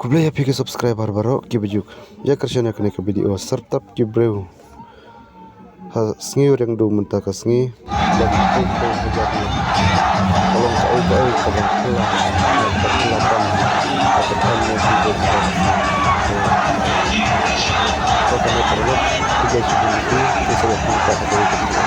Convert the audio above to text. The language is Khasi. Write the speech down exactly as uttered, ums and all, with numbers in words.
Khublei ïa phi ki subscriber baroh kiba ju ïa kyrshan ïa kane ka video. Syrtap ki briew ha Sngi Riangdo mynta ka sngi. Ba ki poi poi hajar ne ka long kaei kaei kaba kylla, kaba kylla tam, kaba tam ne ki briew. Ka kane paralok ki jai ki briew ki sa ïa pynta ha ka video.